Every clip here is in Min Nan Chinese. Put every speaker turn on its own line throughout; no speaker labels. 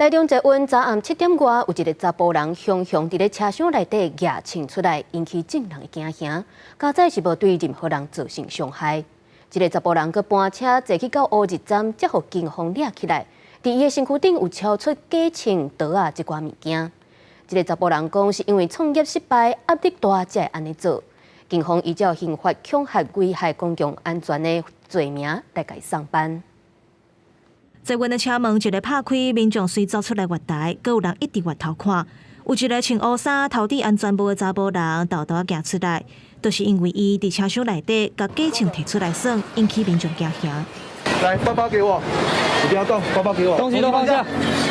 台中捷運昨暗7點外，有一個查埔人雄雄佇咧車廂內底攑槍出來，引起眾人的驚嚇。佳哉是無對任何人造成傷害。這个查埔人閣搬車坐去到烏日站，才予警方掠起來。佇伊的身軀頂有抄出假槍、刀仔這寡物件。這个查埔人講是因為創業失敗，壓力大才會按呢做。警方依照刑法恐嚇危害公共安全的罪名來共伊送辦。
捷運的車門一个拍開，民眾隨走出來月台，閣有人一直回頭看。有一个穿烏衫、頭戴安全帽的查埔人，沓沓仔行出來，就是因為伊佇車廂內底共假槍提出來耍，引起民眾驚嚇。
來，包包給我，你不要動，包包給我，
東西都放下，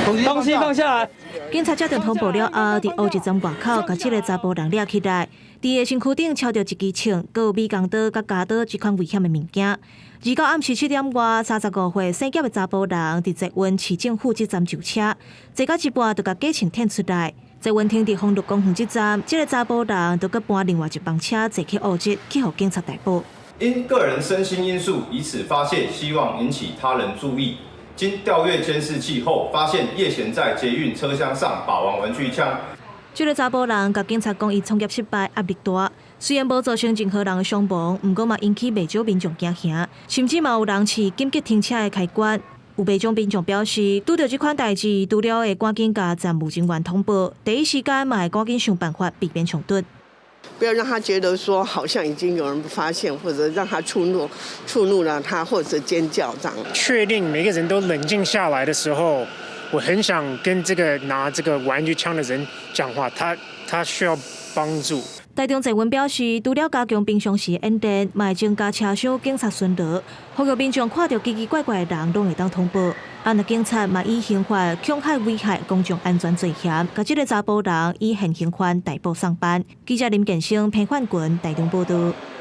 東西放下來。
警察接到通報了後，佇烏日站外口共這个查埔人掠起來，佇伊身軀頂抄著一支槍，閣有美工刀佮鉸刀這款危險的物件。29暗時7點外，35歲姓葉的查埔人佇捷運市政府這站就車，坐到一半就共假槍提出來。捷運停佇豐樂公園這站，這个查埔人就閣搬另外一班車坐去烏日，去予警察逮捕。
因個人身心因素以此發洩，希望引起他人注意。經調閱監視器後，發現葉賢在捷運車廂上把玩玩具槍。
這个查埔人共警察講，伊創業失敗，壓力大。雖然無造成任何人的傷亡，毋過嘛引起袂少民眾驚嚇，甚至嘛有人試緊急停車的開關。有袂少民眾表示，拄著這款代誌，除了會趕緊共站務人員通報，第一時間嘛會趕緊想辦法避免衝突。
不要讓他覺得說好像已經有人發現，或者讓他觸怒了他，或者尖叫這樣。
確定每個人都冷靜下來的時候，我很想跟這個拿這個玩具槍的人講話，他需要幫助。
台中捷運表示，除了加強平常時演練，嘛會增加車廂警察巡邏，呼籲民眾看著奇奇怪怪的人，攏會當通報。啊，若警察嘛以刑法恐嚇危害公眾安全罪嫌，共這个查埔人以現行犯逮捕送辦。記者林建生、彭煥群台中報道。